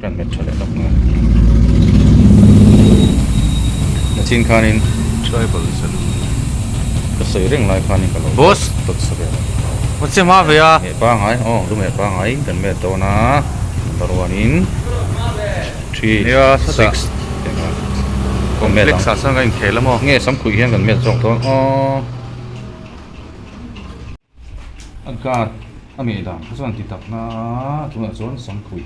Kan met tha leh lawk nge. Nachin khanin Tribal saloon. Ka sawi reng lai khanin ka lo Boss! Tawt sa vel a. Maw che hma ve a. Meh pangai aw lu meh pangai kan met dawn a number one in three six tih kha kan met ang. Complex ah chuan kan inkhel a maw. Nge samkhuih hian kan met zawk dawn aw. A guard a meh dan kha chuan ti tak na a tunah chuan samkhuih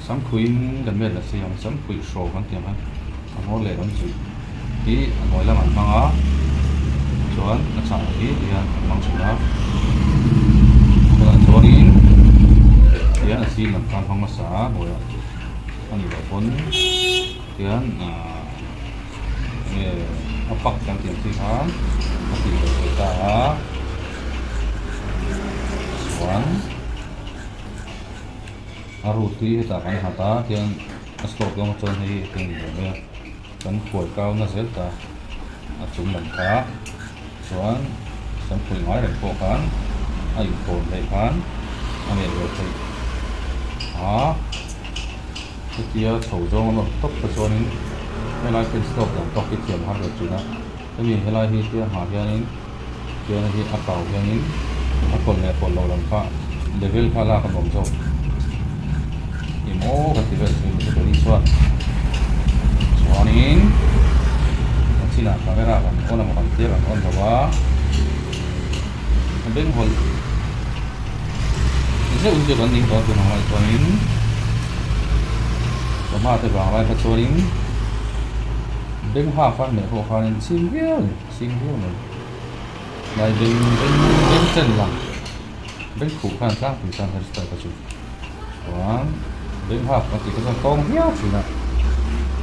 samkhuihin kan vel la sei ang samkhuih hraw kan tih ang khan a hmawr leh lam chu hi a hnuai lam an hmang a chuan a chhah hi ti hian an hmang thin a tunah chuanin tihian a sir lam kha an hmang hmasa a hnuaiah a nih loh pawn tihian ahh. Nge a pak kan tih ang chi khan a tih loh theih ta a chuan a root hi hetah kan nghat a tiang a slope zawng chuan hei hi hetiang ni ve mai a kan khuai kau na zel ta a chung lam kha chuan kan phuih ngai reng pawh khan a inkawn theih khan a ngeih ve theih a. Chutia chho zawng a nawr tawp te chuanin helai fence tawk dan tawk hi thiam har ve thin a, hemi helai hi tia nghah hianin tiang hi a kau hianin a kawlh leh kawlh loh lam kha level kha lak a nuam zawk i maw kan ti vel thin chu keini chuan chuanin a chinah camera kan on emaw kan tia kan on lo a a beng hawlh zeuh hi chu kan ning tawh a tunah ngaih chuanin sawma te vang lai kha chuanin beng hak khan meh pawh khanin chhing viau a ni chhing viau mai tlai beng beng beng chen lang beng khuh khan tlangpui khan hairstyle kha chu chuan beng hak kan tih kha chuan tawng viau thin a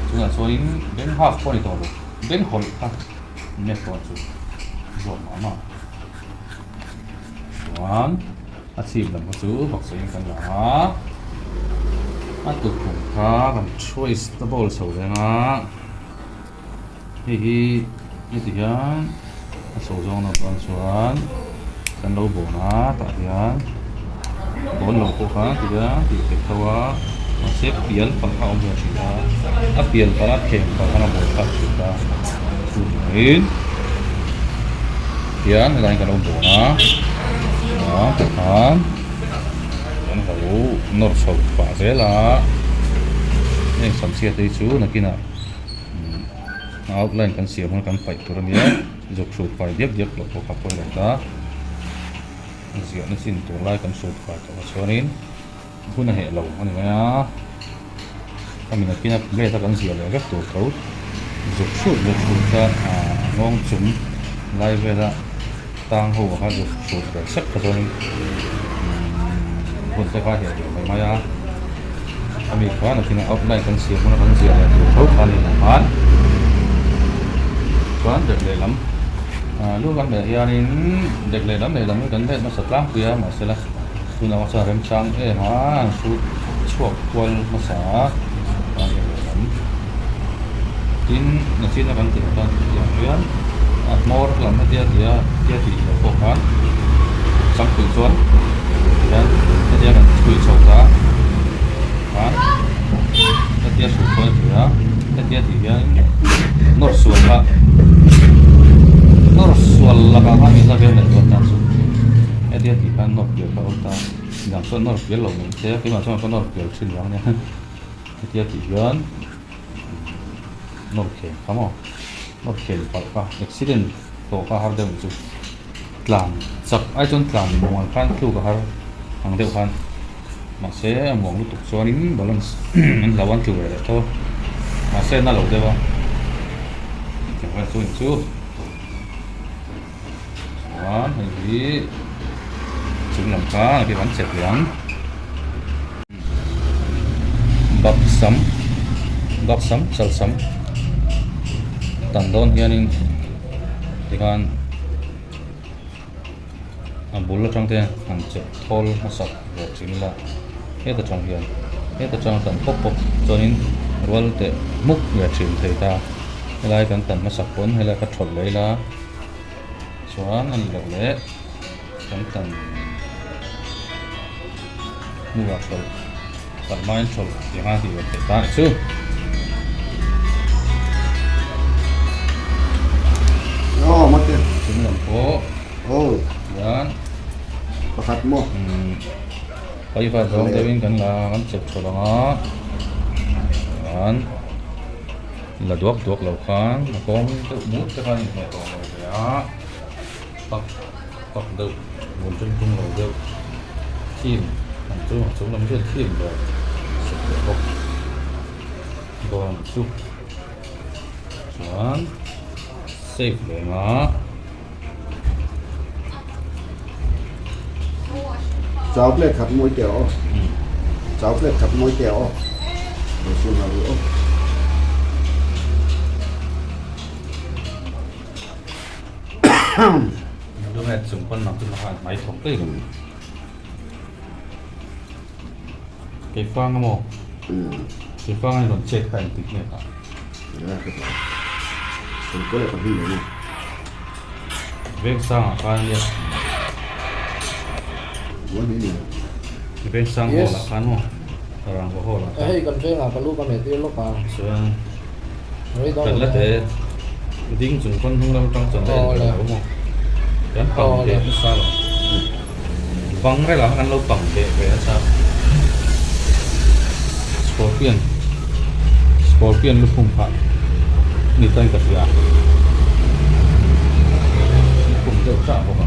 chungah chuanin beng hak pawh a ni tawh lo beng hawlh kha met pawh chu zawk mah mah chuan a chhip lam kha chu baksain kan la a a tukkhum kha kan twist a bowl chho reng a hei hi heti hian a chho zawng na chuan chuan kan lo bawn a tah hian bawn lo pawh khan ti hian tih theih tho a mahse pial palh kha a awm ve thin a a pial palh a thleng palh khan a bawn thlak thin a chuvangin hian helai kan lo bawn a chuan tikhan kan lo nawr chho pah zel a heng samchhiat te hi chu nakinah outline kan siam hun kan paih tur a nia zuk hrut fai diak diak loh pawh kha pawi lo ta ziahna chin tur lai kan hrut fai tawh ah chuanin hun a heh lo a ni mai a khami nakin a plate a kan ziah leh vek tur tho zuk hrut zuk hrut kha ah nghawng chung lai vela tang ho kha zuk hrut ve sek kha chuanin hun te kha a heh ve mai mai a khami kha nakin a outline kan siam hun a kan ziah leh tur tho kha a ni ang khan chuan dek lehlam ah lu kan melh hianin dek lehlam lehlam hi kan let hmasa tlangpui a mahsela. Tunah chuan remchang em a an hrut chhuak kual hmasa a chuan eng leh lam tin nachina kan tih khan tiang hian a hmawr lam hetia tia tia tih loh pawh khan changpui chuan tihian hetia kan chhui chho ta khan hetia hrut pawh a ti a hetia tih hian nawr sual kha nawr sual lakah khan min la vel leh dawn ta chu. Hetia tih khan nawr pial kha a awm ta, midang chuan nawr pial lo mai se keimah chuan ka nawr pial thin vang ania hetia tih hian nawr khel kha maw nawr khel palh kha accident tawh kha har deuh ang chu tlan chak ai chuan tlan muang khan tluk a har ang deuh khan mahse a muang lutuk chuanin balance an hlau an tlu ve leh tho a mahse na lo deuh a tiang vel chu a ni chu. Chuan hei hi chung lam kha a kan chep leh ang bak sam bak sam chal sam tan dawn hianin tikhan a bul atang te han chep thawl hmasak ve thin ila heta tang hian heta tang tan pawp pawp chuanin rual teh hmuk ve thin thei ta helai kan tan hmasak pawn helai kha thawlh leh ila chuan a nih loh leh kan tan hnuah thawlh. Talh hmain ṭhawlh tih anga tih ve theih ta a ni chu. Aw mate. Chung lam pawh. Aw. Hian. Pakhat maw. Paiva zawng deuhin kan la kan chep ṭhawlh ang a. Chuan la duak duak lo khan a kawng deuh mut te khan inhmeh tawh lo ve a. Pak pak deuh bul ṭum ṭum lo deuh thim ang chu a chung lam hian thim ber suk leh bawk dawn chu chuan save leh ang a. Chau plate khat mawi teh aw chau plate khat mawi teh aw aw. Lumet chung pawn lang chu khan hmai thawk daih lo. Keifang emaw Keifang a rawn chet kha engtik nge kha? Vengsangah khan nia Vengsang hall ah khan maw Rangva hall ah khan. Hei kan vengah ka lu ka meh tir lawk a. Chuan Kan la te ding chung pawn hnung lam atang chuan la en ve lo maw kan pang teh nasa lo bang rel ah khan kan lo pang teh ve nasa scorpion scorpion lukhum kha ni chuan ka hria lukhum deuh tah bawk a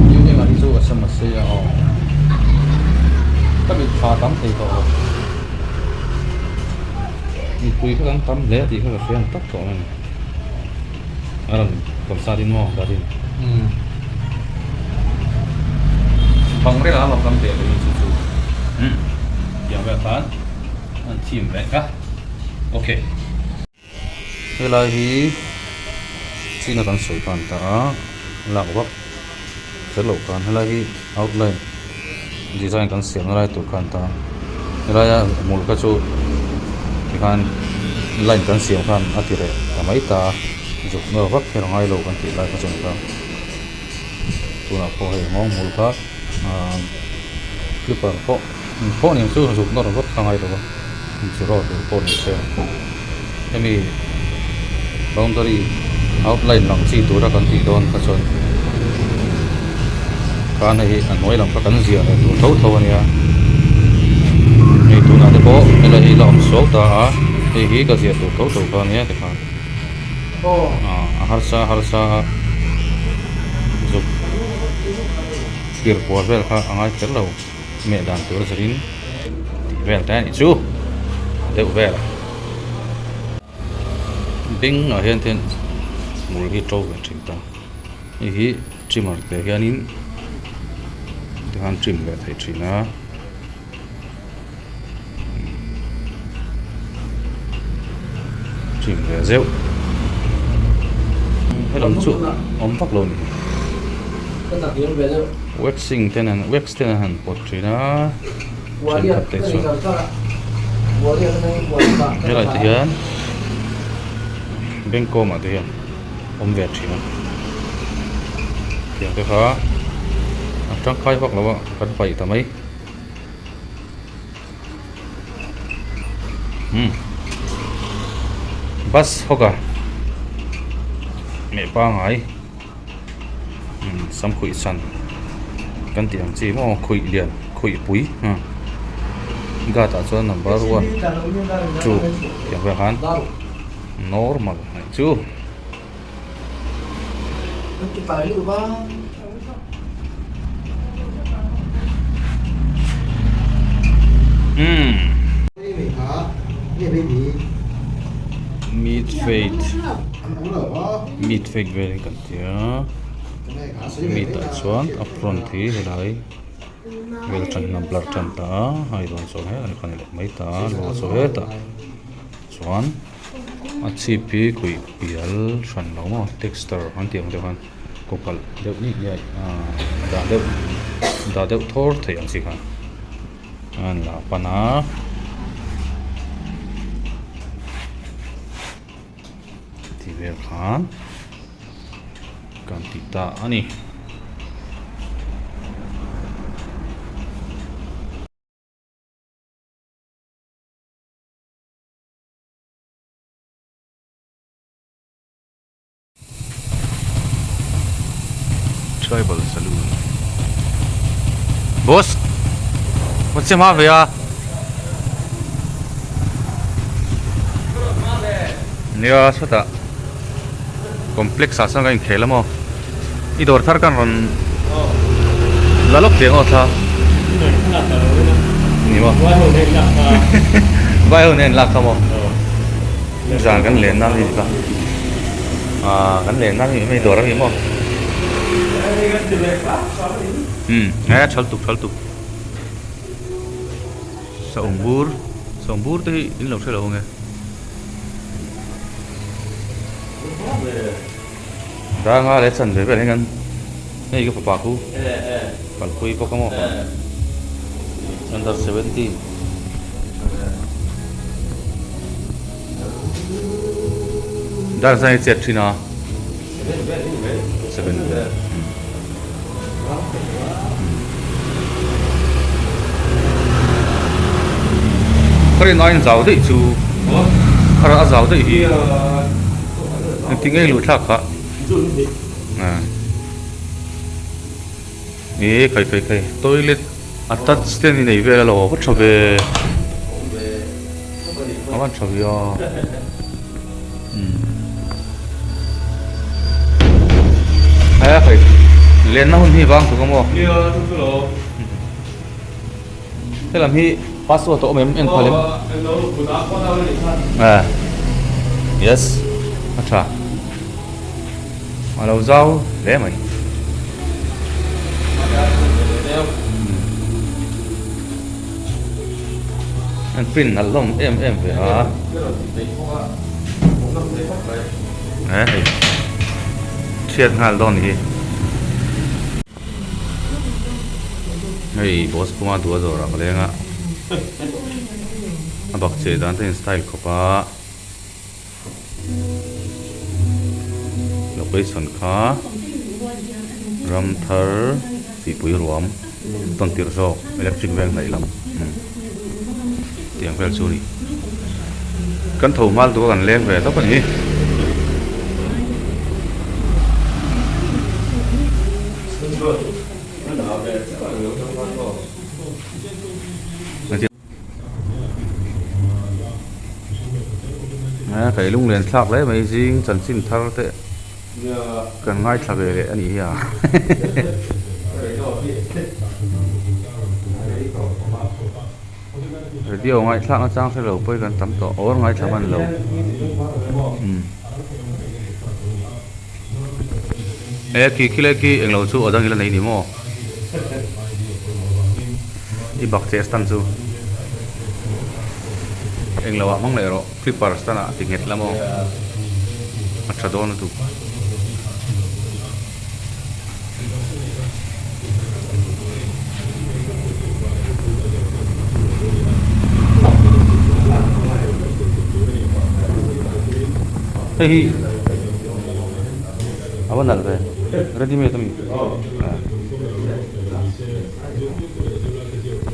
building ah hi chu a sam a sei a aw ka mit tha tam thei tawh lo. Mipui kha kan tam hle tih kha ka hria ang tak tawh mai a rawn concert in maw Darin bang rel a lo kam ve leh chu chu tiang vel khan an thim vek a okay. Helai hi china kan sawi khan ta a lak vak kher loh khan helai hi outline design kan siamna lai tur khan ta helaia hmul kha chu tikhan line kan siam khan a ti reh ta mai ta zuk nawr vak kher a ngai lo kan tih lai kha chuan kha tunah pawh hei nghawng hmul kha ahh clipper pawh pawh ni ang chu zuk nawr vak kha a ngai lo a. Zero tur pawh ni se hemi boundary outline lang chi tura kan tih dawn kha chuan khan hei hi a hnuai lam kha kan ziah leh tur tho tho a nia hei tunah te pawh helai hi la awm suau ta a hei hi ka ziah tur tho tho kha a nia tikhan a harsa harsa a zuk tir kual vel kha a ngai kher lo. Meh dan tur zirin tih vel te a nih chu deuh vel a beng ah hian te hmul hi to ve thin ta hei hi trimmer te hianin tikhan trim ve thei thin a trim ve zeuh helam chu awm vak lo a ni. Waxing te nen wax te nen han pawt thin a thenkhat te chuan helai te hian bank kawmah te hian awm ve thin a tiang te kha a tangkai vak lo a kan paih ta mai umm bus hawk a meh pangai. Sam khuih san kan tih ang chi maw khuih lian khuih pui guard ah chuan number one two tih ang velah khan normal a nih chu. Meat fate. Meat fake vel hi kan ti a meat ah chuan a front hi helai vel tan hian a blur tan ta a hei rawn chho hle a ni leh mai ta a lo chho hetah chuan a chhip hi khuih pial hran lo maw texture an tih ang deuh khan kaw kalh deuh nih nia ahh dah deuh dah deuh thawr theih ang chi khan a la pan a. Tih vel khan kan ti ta a ni. Tribal Saloon. Boss! Ka che hma ve a. Nia sawtah complex ah sawn kan inkhel a maw i dawr thar kan rawn la lawk teh ang aw thla ni maw vai ho nen lak kha maw zan kan len na mi kha ah kan len na mi hei dawr a ni maw um he thal tuk thal tuk Sawmbur sawmbur te hi in lo hre lo ange. Danga leh chan ve vel hian hei ka fapa khu kalpui bawk a maw under 17 dar zai hi chet thin a 7 vel. Ka rin aiin zau daih chu a a zau daih hi engtin nge luh thlak kha e khai khai khai toilet attach te ni nei vel alo va tha ve a van tha ve a. He hei lenna hun hi vang tuk a maw? Nia chu chu lo. Helam hi password a awm em en phal em? Eh yes a tha a lo zau hle mai. An print nalh hlawm em em ve a. He hei chhiat nghal dawn hi. Hei boss kuma duh a zawr ah ka leng a. A bak cheh dan te in style khawp a. Location kha ram thar tihpui ruam tawn tirh zawk electric veng hnaih lam tiang vel chu a ni kan tho hmal tur a kan leng ve tawp a ni. Kei lunglen thlak hle mai zing chanchin thar te kan ngaithla ve leh a nih hi a. Radio ngaihthlak na chang hre lo pawh hi kan tam tawh awr ngaithla hman lo. E khi khi lai khi englo chu aw dang ila nei ni maw i bak che stand chu englo ah hmang leh rawh clipper stand ah ti nghet la maw a tha dawn lutuk. Hei hi a va nalh ve ready made ami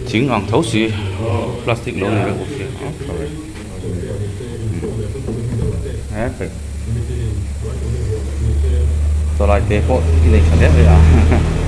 thing ang tho si plastic lo ni reuh bawk sia a tha ve he hei chawlai te pawh i nei tha hle mai a.